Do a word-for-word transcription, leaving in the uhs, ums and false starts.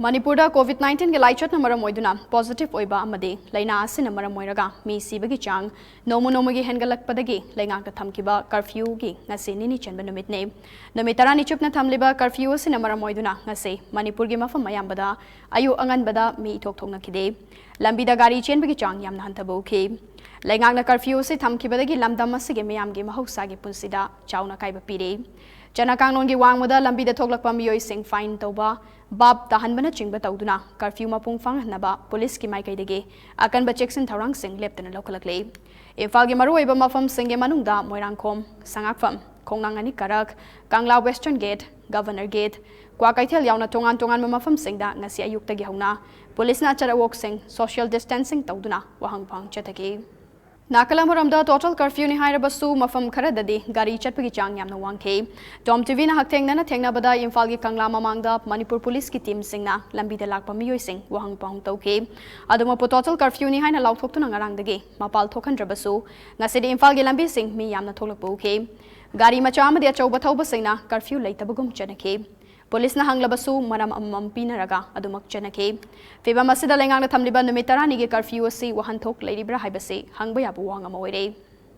ꯃꯅꯤꯄꯨꯔꯗ COVID nineteen ꯒꯤ ꯂꯥꯏꯆꯠꯅ ꯃꯔꯝ ꯑꯣꯏꯗꯨꯅ positive ꯑꯣꯏꯕ ꯑꯃꯗꯤ ꯂꯥꯏꯅꯥ ꯑꯁꯤꯅ ꯃꯔꯝ ꯑꯣꯏꯔꯒ ꯃꯤ ꯁꯤꯕꯒꯤ ꯆꯥꯡ ꯅꯣꯡꯃ ꯅꯣꯡꯃꯒꯤ ꯍꯦꯟꯒꯠꯂꯛꯄꯗꯒꯤ ꯂꯩꯉꯥꯛꯅ ꯊꯝꯈꯤꯕ curfew ꯒꯤ ꯉꯁꯤ ꯅꯤꯅꯤ ꯆꯟꯕ ꯅꯨꯃꯤꯠꯅꯤ꯫ ꯅꯨꯃꯤꯠ ꯇꯔꯥꯅꯤ ꯆꯨꯞꯅ ꯊꯝꯂꯤꯕ curfew ꯑꯁꯤꯅ ꯃꯔꯝ ꯑꯣꯏꯗꯨꯅ ꯉꯁꯤ ꯃꯅꯤꯄꯨꯔꯒꯤ ꯃꯐꯝ ꯑꯌꯥꯝꯕꯗ ꯑꯌꯨꯛ ꯑꯉꯟꯕꯗ ꯃꯤ ꯏꯊꯣꯛ ꯊꯣꯛꯅꯈꯤꯗꯦ꯫ ꯂꯝꯕꯤꯗ ꯒꯥꯔꯤ ꯆꯦꯟꯕꯒꯤ ꯆꯥꯡ ꯌꯥꯝꯅ ꯍꯟꯊꯕ ꯎꯈꯤ꯫ ꯂꯩꯉꯥꯛꯅ curfew ꯑꯁꯤ ꯊꯝꯈꯤꯕꯗꯒꯤ ꯂꯝꯗꯝ ꯑꯁꯤꯒꯤ ꯃꯤꯌꯥꯝꯒꯤ ꯃꯍꯧꯁꯥꯒꯤ ꯄꯨꯟꯁꯤꯗ ꯆꯥꯎꯅ ꯑꯀꯥꯏꯕ ꯄꯤꯔꯦ꯫ ꯆꯅꯥ ꯀꯥꯡꯂꯣꯟꯒꯤ ꯋꯥꯡꯃꯗ ꯂꯝꯕꯤꯗ ꯊꯣꯛꯂꯛꯄ ꯃꯤꯑꯣꯏꯁꯤꯡ fine ꯇꯧꯕ, ꯚꯥꯞ ꯇꯥꯍꯟꯕꯅꯆꯤꯡꯕ ꯇꯧꯗꯨꯅ curfew ꯃꯄꯨꯡ ꯐꯥꯍꯟꯅꯕ ꯄꯨꯂꯤꯁꯀꯤ ꯃꯥꯏꯀꯩꯗꯒꯤ ꯑꯀꯟꯕ ꯆꯦꯛꯁꯤꯟ ꯊꯧꯔꯥꯡꯁꯤꯡ ꯂꯦꯞꯇꯅ ꯂꯧꯈꯠꯂꯛꯂꯤ꯫ ꯏꯝꯐꯥꯜꯒꯤ ꯃꯔꯨꯑꯣꯏꯕ ꯃꯐꯝꯁꯤꯡꯒꯤ ꯃꯅꯨꯡꯗ ꯃꯣꯏꯔꯥꯡꯈꯣꯝ, ꯁꯉꯥꯛꯐꯝ, ꯈꯣꯡꯅꯥꯡ ꯑꯅꯤ ꯀꯥꯔꯛ, ꯀꯪꯂꯥ Western Gate, Governor Gate, Kwakeithel ꯌꯥꯎꯅ ꯇꯣꯉꯥꯟ ꯇꯣꯉꯥꯟꯕ ꯃꯐꯝꯁꯤꯡꯗ ꯉꯁꯤ ꯑꯌꯨꯛꯇꯒꯤ ꯍꯧꯅ ꯄꯨꯂꯤꯁꯅ ꯑꯆꯠ ꯑꯋꯣꯛꯁꯤꯡ social distancing ꯇꯧꯗꯨꯅ ꯋꯥꯍꯪ ꯄꯥꯎꯍꯪ ꯆꯠꯊꯈꯤ꯫ ꯅꯥꯀꯜ ꯑꯃꯔꯣꯝꯗ total curfew ꯅꯤ ꯍꯥꯏꯔꯕꯁꯨ ꯃꯐꯝ ꯈꯔꯗꯗꯤ ꯒꯥꯔꯤ ꯆꯠꯄꯒꯤ ꯆꯥꯡ ꯌꯥꯝꯅ ꯋꯥꯡꯈꯤ꯫ Tom TV ꯅ ꯍꯛꯊꯦꯡꯅꯅ ꯊꯦꯡꯅꯕꯗ ꯏꯝꯐꯥꯜꯒꯤ ꯀꯪꯂꯥ ꯃꯃꯥꯡꯗ ꯃꯅꯤꯄꯨꯔ ꯄꯨꯂꯤꯁꯀꯤ team ꯁꯤꯡꯅ ꯂꯝꯕꯤꯗ ꯂꯥꯛꯄ ꯃꯤꯑꯣꯏꯁꯤꯡ ꯋꯥꯍꯪ ꯄꯥꯎꯍꯪ ꯇꯧꯈꯤ꯫ ꯑꯗꯨꯃꯛꯄꯨ total curfew ꯅꯤ ꯍꯥꯏꯅ ꯂꯥꯎꯊꯣꯛꯇꯨꯅ ꯉꯔꯥꯡꯗꯒꯤ ꯃꯄꯥꯜ ꯊꯣꯛꯍꯟꯗ꯭ꯔꯕꯁꯨ ꯉꯁꯤꯗꯤ ꯏꯝꯐꯥꯜꯒꯤ ꯂꯝꯕꯤꯁꯤꯡ ꯃꯤ ꯌꯥꯝꯅ ꯊꯣꯛꯂꯛꯄ ꯎꯈꯤ꯫ ꯒꯥꯔꯤ ꯃꯆꯥ ꯑꯃꯗꯤ ꯑꯆꯧꯕ ꯊꯧꯕꯁꯤꯡꯅ curfew ꯂꯩꯇꯕꯒꯨꯝ ꯆꯠꯅꯈꯤ꯫ ꯄꯨꯂꯤꯁꯅ ꯍꯪꯂꯕꯁꯨ ꯃꯔꯝ ꯑꯃꯃꯝ ꯄꯤꯅꯔꯒ ꯑꯗꯨꯃꯛ ꯆꯠꯅꯈꯤ꯫ ꯐꯤꯚꯝ ꯑꯁꯤꯗ ꯂꯩꯉꯥꯛꯅ ꯊꯝꯂꯤꯕ ꯅꯨꯃꯤꯠ ꯇꯔꯥꯅꯤꯒꯤ curfew ꯑꯁꯤ ꯋꯥꯍꯟꯊꯣꯛ ꯂꯩꯔꯤꯕ꯭ꯔꯥ ꯍꯥꯏꯕꯁꯤ ꯍꯪꯕ ꯌꯥꯕ ꯋꯥꯍꯪ ꯑꯃ ꯑꯣꯏꯔꯦ꯫